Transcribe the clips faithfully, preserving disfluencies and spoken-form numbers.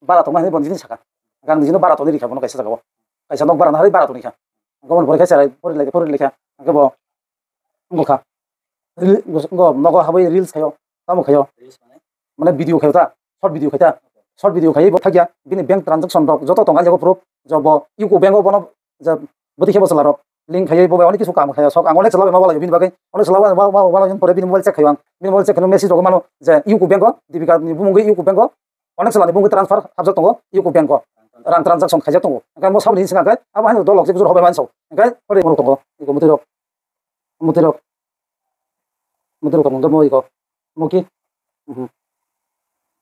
bara tongma hinwi bo nini saka. Ang nijino bara tongwi rikha bono kaisa jagao. Kaisa nok bara nahari bara tongwi kha. Gomon pore kha cherai pori lai pori lai kha. Hwnkhe bo wngkha. Ril-, wngkha nogo habwi reels khaio. Tamo khaio. Reels mane? Mane video khaio ta. Short video khai ta. Short video khai bo thakya. Bini bank transaction rok joto tong kha jago proof. Jo bo U C O bank o bono je bwtwi khe bo chwla rok link khaiwi bo bai onek kisu kam khaiya sok ang onek chwla bai ma walaio bini bagwi onek chwla bai ma walaio pore bini mobile check khaio ang bini mobile check khaino message rok mano je U C O bank o Dipika ni bumungwi U C O bank o onek chwla ni bumungwi transfer hapjak tongo U C O bank o rang transaction khaijak tongo hwnkhe mo saboni hinwi swnga khe abo haino dolok jebujor hobai manso hwnkhe pore borok tongo eko mwtwi rok mwtwi rok mwtwi rok tongmung tamo eko mo ki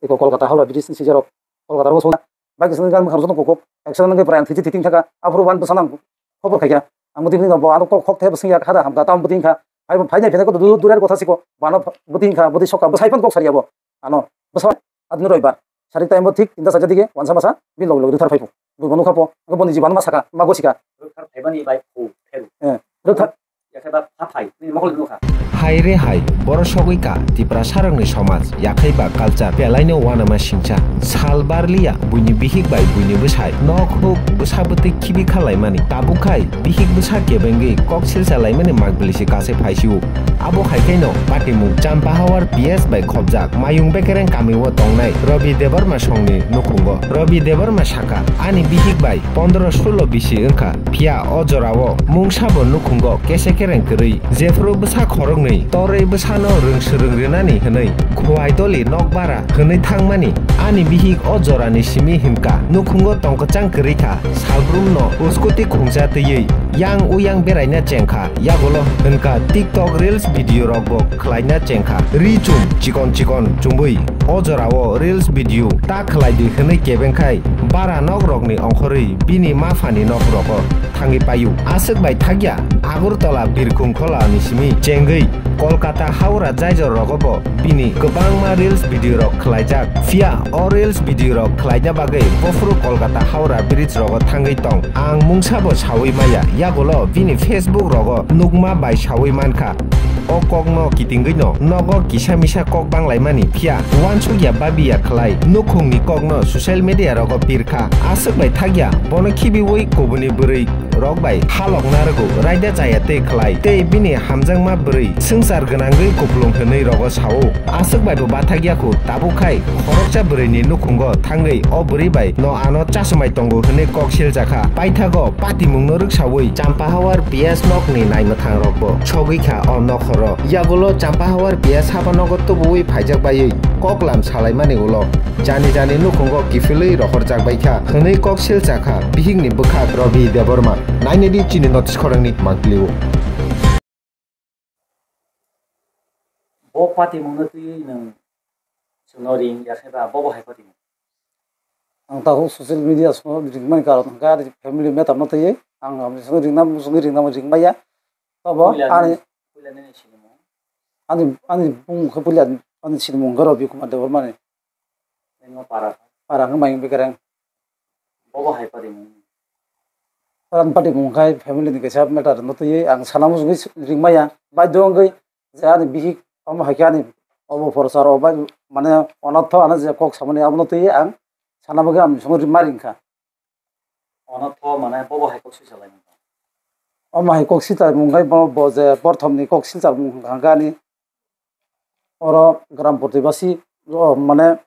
eko Kolkata Howrah bridge ni sijaro Kolkata ro sona Bai kisini gan mokang joto kokok. Eksa nang prai ang thiti thiti thaka. Aphuru wan bwsano ang khobor khaikha. Ang bwtwi bwtwi bo ano kok khok thai bwswng ya khada hamkha tamo bwtwi wngkha. Hai bo phainai phainai kok duduk durar kotha siko. Bano bwtwi wngkha bwtwi sokha bwsai phano kok sariya bo. Ano bwsa adni roibar. Sarik time bo thik tinta sajak dige wansa masa bin log log rithar phaipo. Bo nukha po. Bo niji bano masaka ma gosika. Rithar phaibani bai phu pheru. Eh. Rithar Yakhe ba pha phai, nini mokol nukha. Hai re hai, boro sogwi ka, Tiprasarokni somaj, yakhai ba culture, belaino uanama singcha. Sal barliya, buini bihik bai buini bwsai, nok huk, bwsa bwtwi khibi khalaimani. Tabuk khai, bihik bwsa kebengwi kok silsa laimani makbili se kase phaisio. Abo hai khaino, patimung Champahawar P S bai khobjak, Mayung Bekereng kamio tongnai Rabi Debbarma songni nukhungo. Rabi Debbarma saka, ani bihik bai pondro sulo bisi wngkha. Phiya o jorao mungsabo nukhungo kese kereng kwrwi, jephru bwsa khoroknwi torwi bwsano rwng swrwng rwnani hwnwi Khowai Doli nokbara hwnwi thangmani. Ani bihik o jorani simi himka nukhungo tongkwchang kwrwi kha, salbrumno uskuti khungcha twiwi yang uyang beraina chengkha, yagulo hwnka TikTok reels video rokbo khwlaina chengkha. Ri chum chikon chikon chumwi o jorao reels video ta khwlaidi hwnwi kebengkhai bara nok rokni ongkhorwi bini maphani nok rogo thangwi paio. Aswk bai thakya Agartala Birkhung Khola ni simi chengwi Kolkata Howrah jaijor rogo bo bini kwbangma reels video rok khwlaijak. Phiya o reels video rok khwlaina bagwi bophuru Kolkata Howrah bridge rogo thangwi tong. Ang mungsabo sawi maya, yagulo bini Facebook rogo nukma bai sawi mankha. O kokno kitingwino nogo kisa misa kok banglaimani, phiya uansukya babiya khlai nukhungni kokno social media rogo pirkha. Aswk bai thakya bono khibiwi kubuni bwrwi rok bai halok narwgo raida chaya tei khlai tei bini hamjakma bwrwi swngchar gwnangwi kupulung hwnwi rogo sao. Aswk bai bo bathakya khu, tabuk khai khoroksa bwrwini nukhungo thangwi o bwrwi bai no ano chasumai tongo hwnwi kok siljakha. Paithago patimungno rwksaui Champahawar P S nokni naimwthang rokbo sogwi kha o nokhoro. Yagulo Champahawar P S hapanogo tubuwi phaijak baiwi koklam salaimani ulo jani jani nukhungo kiphilwi rohorjak bai kha hwnwi kok silchakha bihikni bwkhak Rabi Debbarma. Nainedi chini notice khorangni mangpilio. Bo patimungno twiwi nwng chwngno ring ya khe ba bobo hai patimung? Ang tabuk social media songno ringmani karon hwnkhe ani family matter no twiwi ang aboni songno ringna muchungwi ringna ringmaya. Tobo Puila ani nini, puila nini sinimung? Ani ani bumung khe puila ani sinimung hwnkhe Rabi Kumar Debbarmani. Nini para? Para hwnkhe Mayung Bekereng. Bobo hai patimung? Ran patimung khai family ni kaisa matter no twiwi ang sana muchungwi ringmaya. Baidho wngwi je ani bihik omo hai khe ani obo porsa rok bai mane onatho ano je kok samani abono twiwi ang sana bagwi ang songwi ma ringkha. Onatho mane bobo hai kok sui salai mano? Omo hai kok sita mung khai bo, bo je porthom ni kok silchar mung hwnkha khe ani oro gram protibasi o mane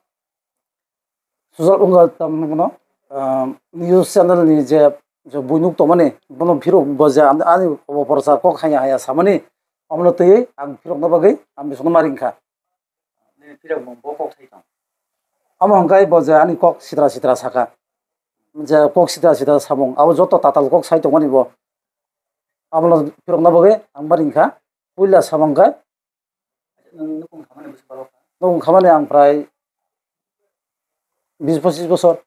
sujal wngkha tam mano, ah, news channel ni je, je buinuk tongmani bono phirok bo je ani, ani obo porsa kok haya haya samani omono twiwi ang phirokna bagwi ang bisingno ma ringkha. Nini phirok mung bo kok sai tong? Amo hwnkhe bo je ani kok sitra sitra saka. Je kok sitra sitra samung, abo joto tatal kok sai tongmani bo. Abono phirokna bagwi ang ma ringkha. Puila samung khe Nwng nukhung khamani bwswk balo kha? Nukhung khamani ang prai bis pochis bosor.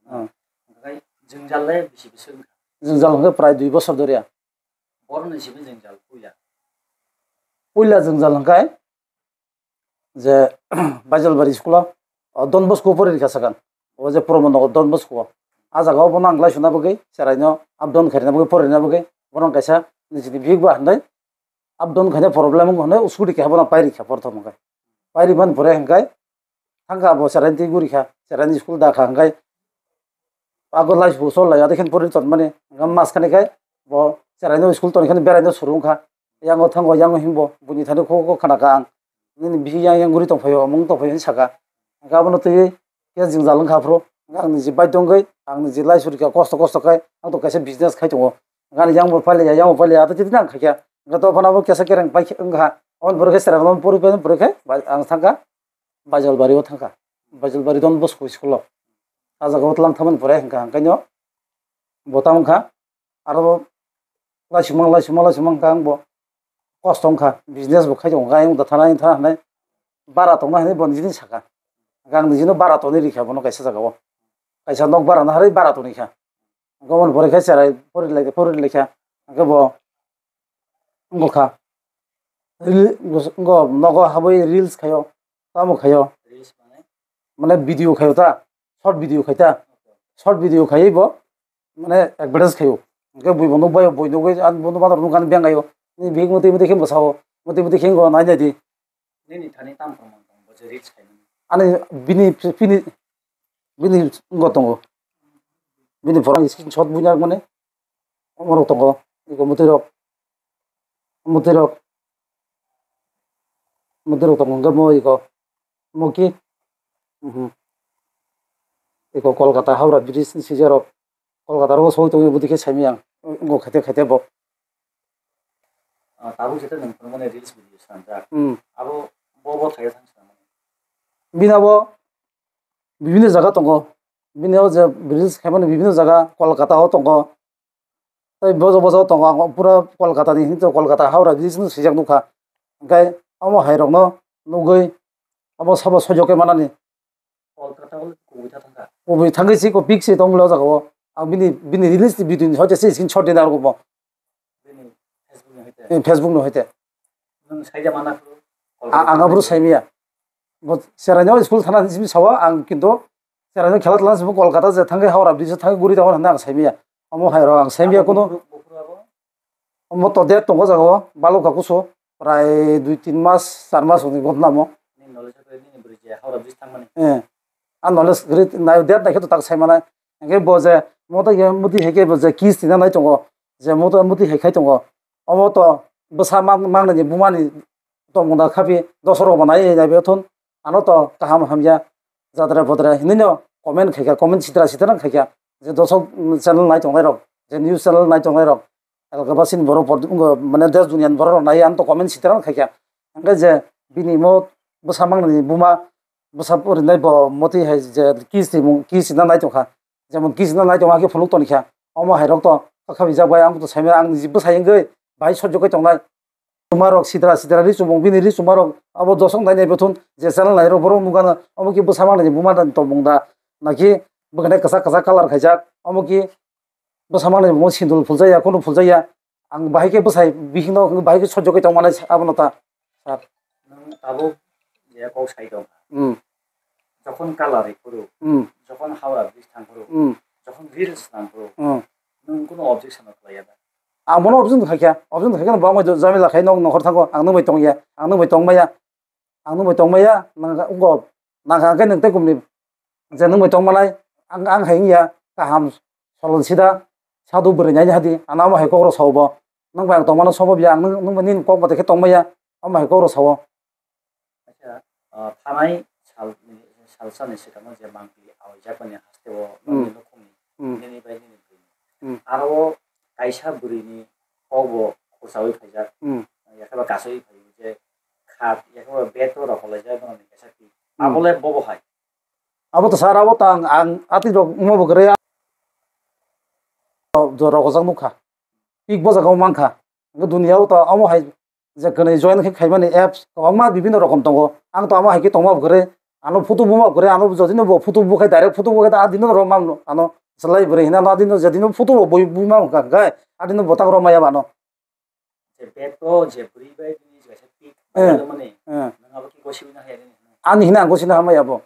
Ah. Hwnkhe jwngjal le bisi bwswk wngkha? Jwngjal hwnkhe prai dui bosor doriya. Borokni simi jwngjal puila? Puila jwngjal hwnkhe je Baijalbari school o, o Don Bosco o pori rikha sakang. O je Promo Nagar Don Bosco o. A jaga o bono ang lai suna bagwi, cheraino up down khairina bagwi, porina bagwi, bono kaisa nijini bihik ba hinwi up down khaina problem wng hinwi scooty keha bono pai rikha porthom hwnkhe. Pai rimani pore hwnkhe thangkha bo cheraini twi gurikha, cheraini school dakha hwnkhe. Ago lai bo sol lai, adikhen pori tonmani, hwnkhe mas khani khai bo cheraino school toni khani beraino suru wngkha. Yango thango, yango himbo, buini thani kho kho khana kha ang. Nini bihik yang yang guri tongphaio, omo wng tongphaio hinwi saka. Hwnkhe abono twiwi khe jwngjal wngkha aphuru. Hwnkhe ang niji baidho wngwi, ang niji lai surikha kosto kosto khai, ang to kaisa business khai tongo. Hwnkhe ani yang bo pailiya, yang bo pailiya, ato titi nang khaikha. Hwnkhe to phano abo kesa kereng pai wngkha. Aboni pore khe chwrairokno pori pai, pori khai bai-, ang thangkha, Baijalbari o thangkha. Baijalbari Don Bosco school o. A jaga o tlang thamani pore hwnkha, hwnkhe no bo tamo wngkha. Aro laisima, laisima, laisima wngkha ang bo kosto wngkha, business bo khai tongo, ayang da thana, ayang thana hinwi bara tongna hinwi bo nijini saka. Ang nijino bara tongwi rikha bono kaisa jaga o. Kaisa nok bara naharwi bara tongwi kha. Gomon pore khe cherai pori lai, pori lai kha. Hwnkhe bo wngkha. Reel, wngkha nogo habwi reels khaio, tamo khaio. Reels mane? Mane video khaio ta, short video khai ta. Short video khaiwi bo mane advertise khaio. Hwnkhe bui bo nukbaio, bui nugwi ang bono bathor nukha beng khaio. Ni bihik mwtwi mwtwi khe bwsao, mwtwi mwtwi khe wngkha nai nai di. Nini thani tam proman tong bo je reach khaimani? Ani bini, bini, bini wngkha tongo. Bini phorang screenshot buina mane. Omorok tongo. Iko mwtwi rok. Mwtwi rok. Mwtwi rok tongo hwnkhe mo iko. Mo ki? Mhm. Iko Kolkata Howrah Bridge ni sijarok. Kolkata ro soi tongwi bwdikhe saimiyang. Ngo khaite khaite bo. Ah, tabuk jeta nang phunukmani reels video swnamjak. Hmm. Abo bo bo thaio thang swnamani. Bini abo bibinno jaga tongo. Bini o je reels khaimani bibinno jaga, Kolkata o tongo. Tei bojo bojo tongo, ang pura Kolkata ni hinwi tongo, Kolkata Howrah Bridge no swijak nukha. Hwnkhe omo hai rokno nugwi omo sabo sojok khe manani. Kolkata o kubui ta thangkha. Kubui thangwi si ko pik si tong lo jaga o. Ang bini, bini release ni video ni hoite se screenshot dina rwgo bo. Bini Facebook ni hoite. Eh, Facebook ni hoite. Nwng saija mana phuru. A-, ang abro saimiya. Bo cheraino school thana simi sawa ang kintu cheraino khela tla simi Kolkata je thangwi Howrah Bridge thangwi guri tongma hinwi ang saimiya. Omo hai rok ang saimiya kunu. Buphuru, buphuru abo? Omo to date tongo jaga o, balukha kusu, prai dui tin mas, char mas hwnwi ghotna mo. Nini knowledge o nini bwrwi je Howrah Bridge thangmani? Eh. Ang knowledge gri nai date nai khe to tak sai manai. Hwnkhe bo je moto ye muti hai khe bo je kiss tina nai tongo. Je moto muti hai khai tongo. Omo to bwsa mang-, mangnani bumani tongmung da khapi dosok rok bo nai nai be thun. Ano to kaham hamya jatra botra hinwi no comment khaikha, comment sitra sitra khaikha. Je dosok channel nai tongnai rok, je news channel nai tongnai rok, Elgabasini borok pod-, wngkha, mane, desh duniani borok rok nai, ang to comment sitra khaikha. Hwnkhe je bini mo bwsa mangnani buma, bwsa porinai bo motwi hai je kiss twi mung, kiss na nai tongkha. Jemon kiss na nai tongma khe phunuk tonikha. Omo hai rok to kakha bijak bai ang to saimaya ang niji bwsai wngwi bai sojok kai tongnai. Chuma rok sitra sitra ri chumung bini ri chuma rok abo dosok nai nai bethun je channel nai rok borok nukha na omo khe bwsa mangnani buma da tongmung da naki bwkhwnai kwchak kwchak colour khaijak omo khe bwsa mangnai bo sindul phuljaya, khunu phuljaya. Ang bahai khe bwsai bihikno bahai khe sojogwi tongmanai abono ta, sir. Nwng tabuk je kok sai tong kha. Hmm. Jokhon colour ri phuru, hmm, jokhon Howrah Bridge thang phuru, hmm, jokhon reels nang phuru, hmm, nwng kuno objection no khlaiya da? Ang bono objection khaikha, objection khaikha bo ang bai jamila khai nok nokhor thango, ang nwng bai tongya, ang nwng bai tongmaya. Ang nwng bai tongmaya, nang wngkha, nang kha khe nwng tei kumni je nwng bai tongmanai, ang, ang hai wngya, kaham, solon sida, sadu bwrwi nai hadi, ano amo hai kok rok sao bo, nwng bai ang tongmano sobo ya, ang nwng, nwng bai nini kok bata khe tongmaya, amo hai kok rok sao. Acha, ah, thanai sal, salsa ni swkang je mangpili awai jak mani haste o, hmm, nini nukhung ni, hmm, nini bai nini bwrwi ni. Hmm. Aro kaisa bwrwi ni kok bo khursaui phaijak, hmm, yakhe ba kasaui phai je khat, yakhe ba bet o rok holai jak mani kaisa pi. Hmm. Abo le bobo hai. Abo to sir, abo to ang, ang ati rok wngma bo kwrwi. Rok ojak nukha. Pik bo jaga o mankha. Hwnkhe dunia o to amo hai je kwnwi join khe khaimani apps kwbangma bibinno rokom tongo. Ang to amo hai khe tongma bo kwrwi. Ano photo buma bo kwrwi. Ano jodino bo photo bukhai direct photo bukhai ta adino ro mam ano chwlai bwrwi hino ano adino jodino photo bo bui buma wngkha hwnkhe adino bo tak ro maya ba ano. Je bet o je bwrwi bai bini je kaisa pik, eh, mani, eh, nang abo ki gosi na hai ni? Ani hina gosi na hamaya bo.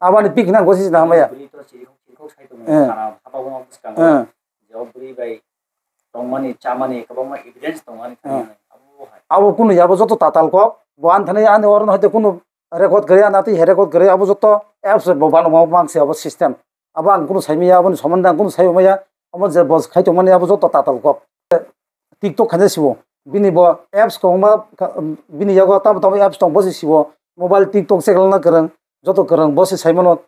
Abani pik hina gosi na hamaya. Bwrwi to chirikhok chirikhok sai tongo, eh, khara haba bo bwskango. Eh. Je o bwrwi bai tongmani, chamani, kwbangma evidence tongo ani, eh, thani abo hai. Abo kunu ya, abo joto tatal kok, bo ani thani ani oro no hoite kunu record kwrwi, ana twi hai record kwrwi, abo joto apps bo bano ma mang se abo system. Abo ang kunu sai maya, aboni somondo ang kunu sai maya, abo je bo khai tongmani abo joto tatal kok. TikTok khaina sibo. Bini bo apps kwbangma ka-, bini yago tamo tamo apps tong, bo se sibo. Mobile TikTok check langna kwrwng, joto kwrwng, bo se sai mano.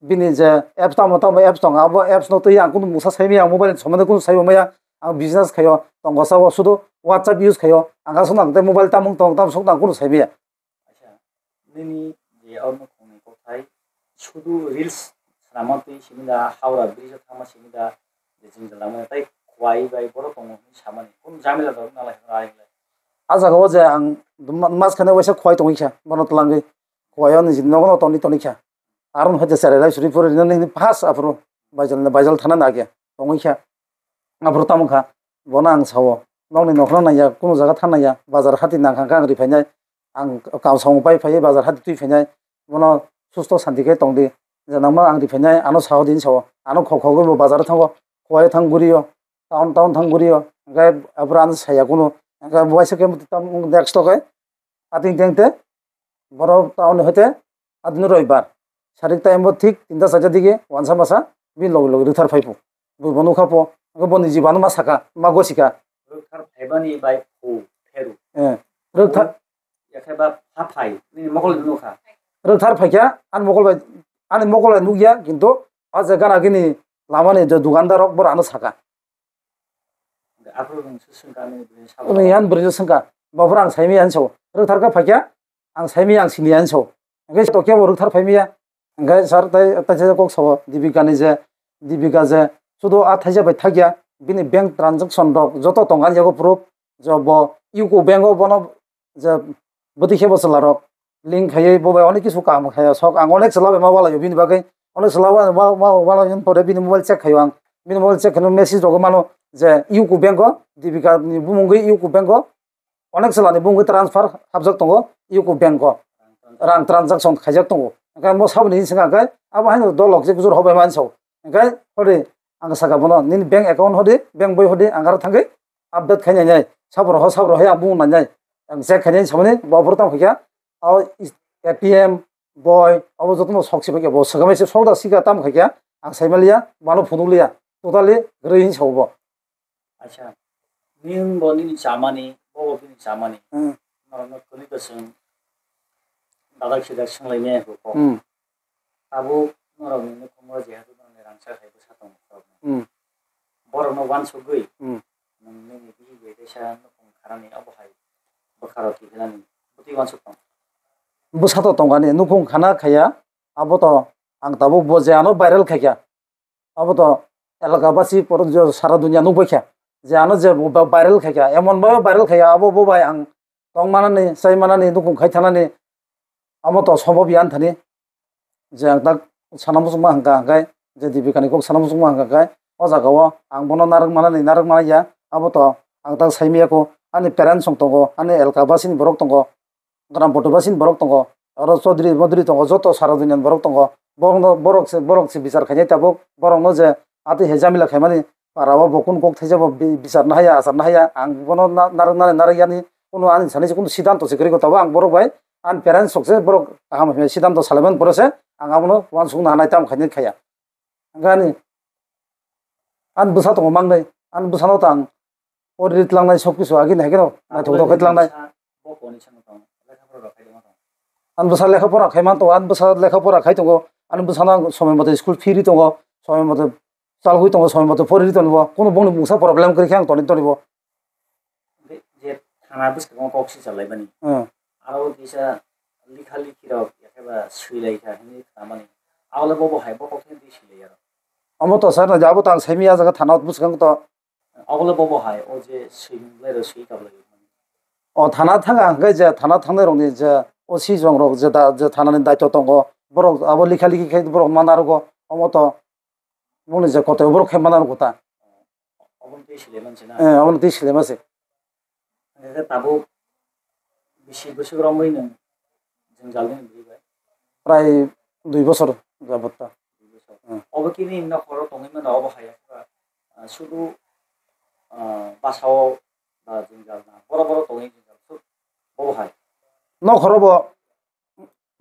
Bini je apps tamo tamo apps tong, abo apps no twi ang kunu mungsa sai maya, ang mobile ni somondo kunu sai maya. Ang business khaio, tongo sao, sudu WhatsApp use khaio. Ang aswk nang tei mobile tamung tong, tamo swk nang kunu sai maya. Acha, nini je o nukhungni kokthai sudu reels swnamma twi simi da, Howrah Bridge o thangma simi da, je jwngjal langmani tei Khowai bai borok tongo hwnwi samani. Kunu jamila rok nang lai hwnwi ai le. A jaga o je ang ma-, mas khane waisa Khowai tongwi kha, bono twlangwi. Khowai o niji nogo no toni toni kha. Aron hoite cherai lai suri puri rino nini pas aphuru baijal, baijal thana na age tongwi kha. Aphuru tamo kha, bono ang sao, nokni nokhorno naiya, kunu jaga thang naiya, bazar hati nang kha khe ang ri phainai, ang kam samung pai phaiwi bazar hati twi phainai, bono susto santi khe tong di, je nangma ang ri phainai, ano sao din sao, ano khok khogwi bo bazar thango, Khowai thang gurio, town town thang gurio, hwnkhe aphuru ano saya kunu, hwnkhe bo waisa khe tam next o khe, ating teng te, borok town hoite adini roibar. Sarik time bo thik tinta charta dige wansa masa bini loge loge rwkthar phai phu. Bo bo nukha pho, hwnkhe bo niji bo ano ma saka, ma gosika. Rwkthar phaibani bai phu pheru. Eh, rwkthar Yakhe ba pha phai, nini mokol nukha. Rwkthar phaikha, ani mokol bai, ani mokol bai nukya, kintu o je gana gini lamani je dukandar rok borok ano saka. Aphuru nwng se swngkha, nini bwrwi sabo. Nini yan bwrwi swngkha, bafur ang saimaya hinwi sao. Rwkthar khe phaikha, ang saimaya, ang siniya hinwi sao. Hwnkhe tokya bo rwkthar phaimaya. Hwnkhe sir tei, tei kok sao, Dipika ni je, Dipika je, sudu a thaisa bai thakya, bini bank transaction rok joto tong ani yago proof, je bo U C O bank o bono je bwtwi khe bo chwla rok link khaiwi bo bai onek kisu kaham khaio sok. Ang onek chwla bai ma walaio bini bagwi, onek chwla bai ma, ma walaio pore bini mobile check khaio ang. Bini mobile check khaino message rogwi mano je U C O bank o Dipika ni bumungwi U C O bank o onek chwla ni bumungwi transfer hapjak tongo U C O bank o. Rang transaction khaijak tongo. Hwnkhe mo saboni hinwi swngkha hwnkhe abo haino dolok je bujur hobai mani sao. Hwnkhe hodi ang saka bono nini bank account hodi, bank boi hodi ang aro thangwi update khai nainai. Saboro ho, saboro hai ang bumung nainai. Ang check khai nai samani bo aphuru tamo khaikha. O is-, A T M boi abo jotono sok se bai khe bo swkang bai se sok da sika tamo khaikha. Ang sai maliya, bono phunuk liya. Totally kwrwi hinwi sao bo. Acha, nini bo nini chamani, bo bo bini chamani. Hmm. Norokno kwlwi kwchwng dadak sidak swnglaimaya kho. Hmm. Tabuk norokni nukhungo jehetu norokni rangchak hai bwsa tongo norokni. Hmm. Borokno uansugwi Hmm. nwng nini bihik bai teisa nukhung khanani obo hai bwkha rok kiphilnani bwtwi uansuk tongo. Bwsa to tongani nukhung khana khaiya, abo to ang tabuk bo je ano viral khaikha. Abo to elaka basi poro je sara dunia nukbaikha je ano je bo ba-, viral khaikha, emon bhabe viral khaikha, abo bo bai ang tong manani, chai manani, nukhung khai thanani, amo to sombhob ya wngthani. Je ang tak sana muchungma hwnkha, hwnkhe je Dipika ni kok sana muchungma hwnkha khe, o jaga o ang bono narwk manani, narwk manaya, abo to ang tak sai maya kho. Ani parents rok tongo, ani elaka basi ni borok tongo, gram poto basi ni borok tongo, oro Chaudhary Modri tongo, joto sara dunia ni borok tongo. Borokno, borok se, borok se bichar khainai tabuk, borokno je atwi hai jamila khaimani para o bo kunu kok thaisa bo bi-, bichar nahaya, achar nahaya, ang bono na-, narwk nani narwk yani, kunu ani sani se kunu siddhanto se kwrwi kho, tabuk ang borok bai ani parents rok se borok kaham hwnwi siddhanto salaimani pore se ang abono uansukna hanai tamo khainai khaya. Hwnkhe ani, ani bwsa tongo mangnai, ani bwsano tang pori tlangnai, sob kisu agini hai kheno naithok thok khe tlangnai. Bo koni sano tong, lekha pora rok khai tongma tong. Ani bwsa lekha pora khai man tongo, ani bwsa lekha pora khai tongo, ani bwsano ang somoi mote school fee ri tongo, somoi mote chalwi tongo, somoi mote pori ri tongo, kunu bongni mungsa problem kwrwi khe ang toni toni bo. Hwnkhe je thana bwskango kok sijalaimani. Hmm. Aro kisa likha likhi rok ekheba swilaikha hinwi khnamani. Abole bobo hai bo kok hwnwi swilaiyaro. Omo to sir, abo to ang saimanya jaga thana bwskango to. Abole bobo hai o je swimung lai rok swi kablai. O thana thanga hwnkhe je thana thangnai rokni je O C jong rok je da, je thanani daityo tongo, borok abo likha likhi khe borok ma narogo, omo to bongni je koto borok khe ma narogo ta. Obono tei sile manse na? Eh, obono tei sile manse. Hwnkhe tabuk bisi bwswk romwi nwng jwngjal nini bwrwi bai? Prai dui bosor jabot ta. Dui bosor. Hmm. Obo kini nokhoro tongwi mano obo hai, ah, sudu, ah, basao ba jwngjal na, boro boro tongwi jwngjal, sud-, obo hai. Nokhoro bo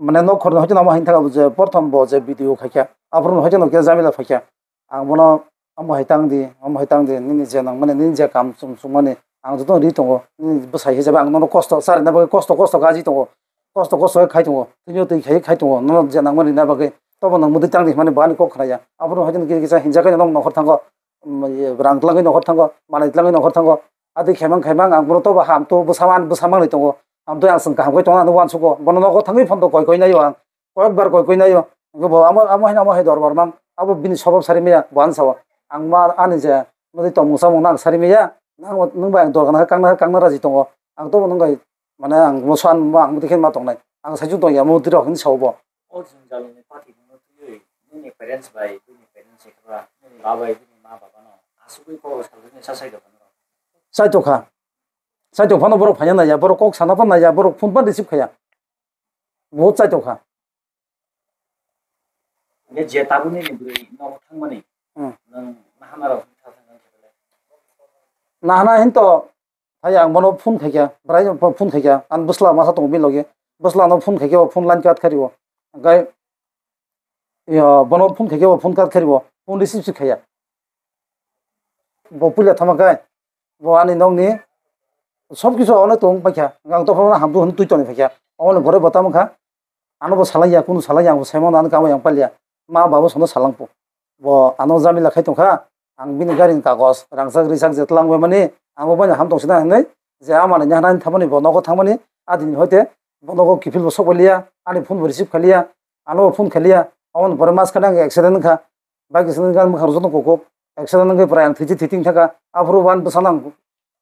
mane nok khorni hoite omo haino thangkha je prothom bo je video khaikha, aphuru hoite no khe jamila phaikha. Ang bono omo hai tang di, omo hai tang di, nini je nangmani, nini je kam chum chumani, ang jotono ri tongo, nini bwsai hisabe ang nono kosto charina bagwi kosto kosto gaji tongo, kosto kosto khe khai tongo, tini twi khai khai tongo, nono je nangmani rina bagwi, tobo nang mwdwi tang di hwnmani bo ani kok khnaya. Aphuru hoite no kisa hinjakhai no nokhor thango, um, ye, rang tlangwi nokhor thango, manwi tlangwi nokhor thango. Adi khaimang khaimang ang bono tobo ham to bwsa man, bwsa manwi tongo. Ham to ang chwng kaham khe tongna ano uansugo. Bono nogo thangwi phone to koi koi naio ang. Koi bar koi koi naio. Hwnkhe bo amo, amo haino amo hai dorbar mang. Abo bini sobab sari maya, bo ano sao. Ang ma ani je, nodi tongmung samung nang sari maya. Nang, nwng bai ang dorkar na kangna, kangna raji tongo. Ang tobo nwng bai, mane ang mo swan mo ang mudi khe ma tongnai. Ang saichung tongya, mo twi rok hinwi sao bo. O jwngjal ni pati no twiwi nini parents bai bini parents ekra nini ba bai bini ma baba no asugwi kok salgwi sa sai dophano. Sai tokha. Sai tokphano borok phaina naiya, borok kok sana phano naiya, borok phone phano receive khaya. Bo sai tokha. Nge je tabuni ni bwrwi nogo thangmani. Hmm. Nang nahana rok thang thang khe. Nahana hinto Hai ang bono phone khaikha, bwrai phone khaikha, ang bwsla masa tongo bini loge. Bwsla no phone khaikhe bo phone line cut khario. Hwnkhe, yo, bono phone khaikhe bo phone cut khario, phone receive se khaiya. Bo puila thama khe, bo ani nokni sob kisu ono tong paikha. Ang to phone hamtu hwn twi toni phaikha. Ono bore bo tamo kha. Ano bo salai ya, kunu salai ya, ang bo saimano ano kamo yang palia. Ma babo sono salang po. Bo ano jamila khai tongkha, ang bini gari ni kagos, rangchak rijak je tlang bai mani, ang bo bai ham tong sina hinwi, je ama ni nahana thangmani bo nogo thangmani, adini hoite bo nogo kiphil bo sok bai liya, ani phone bo receive khai liya, ano bo phone khai liya, amo ni pore mas khana ang accident wngkha, bike accident wngkha, ang bwkhak rok joto kukuk, accident wngkhe pore ang thwichi thwiting thangkha, aphuru bo ani bwsano ang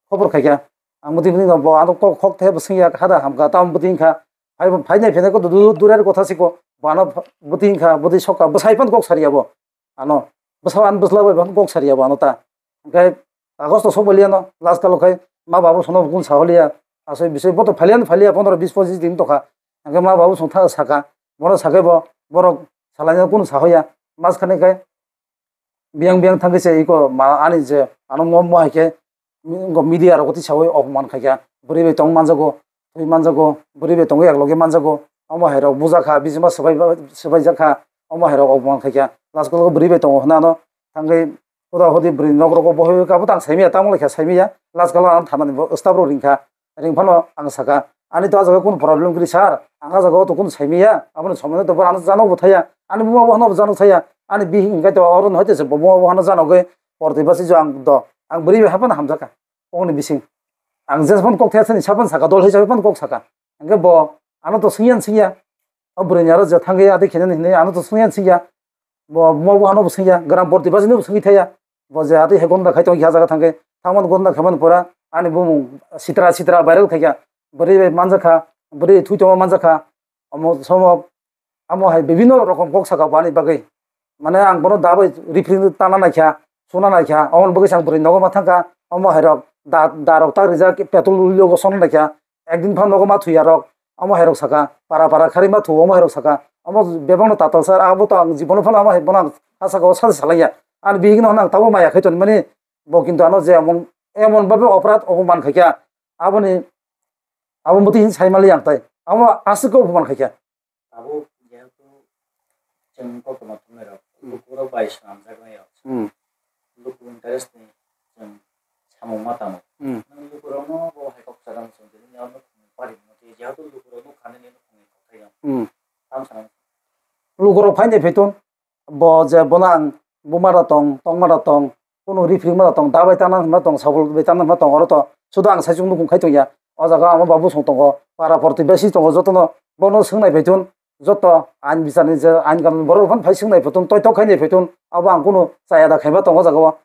khobor khaikha. Ang bwtwi bwtwi no bo ano kok khok the bwswng ya kha da hamkha, tamo bwtwi wngkha. Phai bo, phai nai phai nai kok du-, du-, durar kotha siko. Bo ano ph-, bwtwi wngkha, bwtwi sokha, bwsai phano kok sariya bo. Ano, bwsa ano bwsla bai phano kok sariya bo ano ta. Hwnkhe kagos to sok bai liya no, last kalo khai ma babu sono kunu sa holiya. Asoi bisoi bo to phai liya no phai liya, pondro bis pochis din tokha. Hwnkhe ma babu song tha saka, bono sakai bo, borok salai no kunu sa hoya. Mas khani khai biyang biyang thangwi se iko ma ani je ano mo mo hai khe go media rok twi sawi opman khaikha, bwrwi bai tong manjago, thwi manjago, bwrwi bai tongwi ekloge manjago, omo hai rok bujakha, bijima swbai swbaijakha, omo hai rok opman khaikha, last kalo bwrwi bai tongo hwnwi ano thangwi huda hudi bwrwi nok rogo bohoi kabo tang saimaya, tamo lekha saimaya, last kalo ano thana ni staff rok ringkha. Ring phano ang saka, "Ani to ah jaga kunu problem kwrwi sir, ang ah jaga o to kunu saimaya, aboni somoi no to bwrano jano bo thaya, ani buma bo hano bo jano thaya, ani bihik hwnkhe to oro no hoite se bo buma bo hano jano gwi porti basi jo ang do, ang bwrwi bai haphano hamjakha, kok ni bising." Ang je phano kok thaya sani sapan saka, dol hisabe phano kok saka, hwnkhe bo ano to swngya swngya, o bwrwi ni aro je thangwi adi khenani hinwi ano to swngya swngya, bo buma bo hano bo swngya, gram porti basi no bo swngwi thaya. Bo je atwi hai gonda khai tong khe ha jaga thang khe, tamo gonda khaimani pora ani bumung sitra sitra viral khai kha, bwrwi bai manjakha, bwrwi thwi tongma manjakha, omo somo amo hai bibinno rokom kok saka bo ani bagwi. Mane ang bono da bai referee tana naikha, sona naikha, omo bagwi se ang bwrwi nogo ma thangkha, omo hai rok da, da rok tak rijak petrol uli logo sona naikha, ekdin phano nogo ma thwi arok, omo hai rok saka, para para kharwi ma thu, omo hai rok saka, omo bebak no tatal sir, abo to ang jibono phano omo hai bono ang ha saka o sa salai ya. Ani bihik no ang tabuk maya khai toni mani, bo kintu ano je emon, emon babe oporad obo man khai kha, aboni, abo muti hin sai mali ang tai, abo aswk obo man khai kha. Tabuk jehetu chwng koktwma thumnairok, hmm, lukurok bai swnamjaknairok, hmm, luku interest ni chwng samung ma tamo. Hmm. Nwng lukurokno bo hai kok sadang chwng tini nini nukhungni party ni motwi, jehetu lukurok nukha nini nukhungni kokthaino. Hmm. Tamo sanang. Lukurok phainai phaiton, bo je bono ang buma da tong, tongma da tong, kunu rifrima da tong, da bai tana hwnma tong, sabul bai tana hwnma tong, oro to sudu ang saichung nukhung khai tongya. O jaga amo babu song tongo, para porti besi tongo, jotono bono swngnai phaiton, joto ain bichar ni je ain kanun borok phano phai swngnai phaiton, toitok khainai phaiton, abo ang kunu chaya da khaima tongo o jaga o.